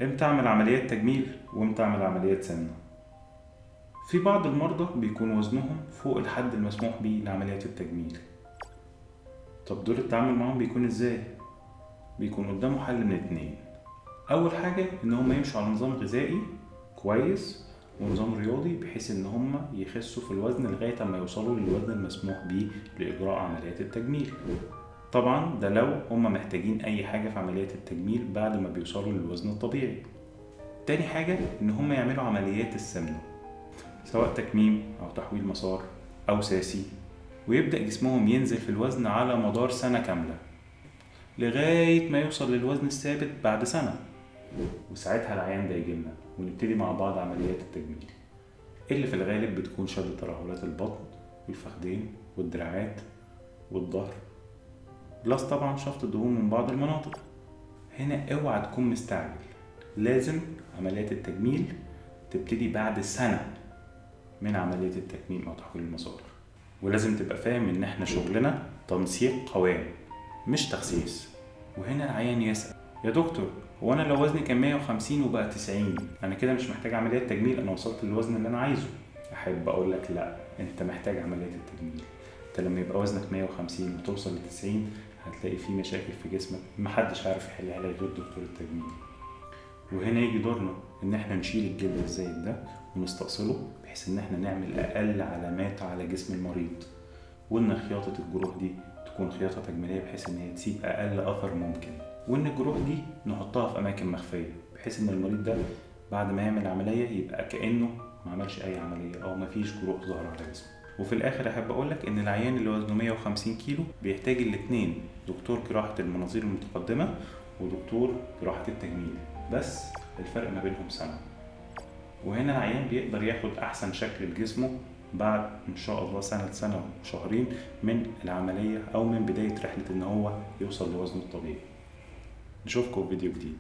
امتى اعمل عمليات تجميل وامتى اعمل عمليات سمنة؟ في بعض المرضى بيكون وزنهم فوق الحد المسموح بيه لعمليات التجميل. طب دول التعامل معاهم بيكون ازاي؟ بيكون قدامه حل من اتنين. اول حاجة ان هم يمشوا على نظام غذائي كويس ونظام رياضي بحيث ان هم يخسوا في الوزن لغاية اما يوصلوا للوزن المسموح بيه لاجراء عمليات التجميل. طبعا ده لو هم محتاجين اي حاجة في عمليات التجميل بعد ما بيوصلوا للوزن الطبيعي. تاني حاجة ان هم يعملوا عمليات السمنة سواء تكميم او تحويل مسار او ساسي، ويبدأ جسمهم ينزل في الوزن على مدار سنة كاملة لغاية ما يوصل للوزن الثابت بعد سنة، وساعتها العيان ده يجيلنا ونبتدي مع بعض عمليات التجميل اللي في الغالب بتكون شد ترهلات البطن والفخدين والدراعات والظهر، plus طبعا شفط الدهون من بعض المناطق. هنا اوعى تكون مستعجل، لازم عمليات التجميل تبتدي بعد سنة من عملية التكميم أو تحويل المسار، ولازم تبقى فاهم إن إحنا شغلنا تنسيق قوام مش تخسيس. وهنا العيان يسأل يا دكتور هو أنا لو وزني كان 150 وبقى 90 أنا كده مش محتاج عمليات تجميل، أنا وصلت للوزن اللي أنا عايزه؟ أحب أقول لك لأ، أنت محتاج عمليات التجميل. أنت لما يبقى وزنك 150 وتوصل ل 90 هتلاقي في مشاكل في جسمك محدش عارف يحلها لك غير دكتور التجميل. وهنا يجي دورنا ان احنا نشيل الجلد الزايد ده ونستأصله بحيث ان احنا نعمل اقل علامات على جسم المريض، وان خياطة الجروح دي تكون خياطة تجميلية بحيث ان هي تسيب اقل اثر ممكن، وان الجروح دي نحطها في اماكن مخفية بحيث ان المريض ده بعد ما يعمل عملية يبقى كأنه ما عملش اي عملية او ما فيش جروح ظاهرة على جسمه. وفي الاخر احب اقولك ان العيان اللي وزنه 150 كيلو بيحتاج الاتنين، دكتور جراحة المناظير المتقدمة ودكتور جراحة التجميل، بس الفرق ما بينهم سنة. وهنا العيان بيقدر ياخد أحسن شكل لجسمه بعد إن شاء الله سنة لسنة وشهرين من العملية أو من بداية رحلة إن هو يوصل لوزنه الطبيعي. نشوفكم في فيديو جديد.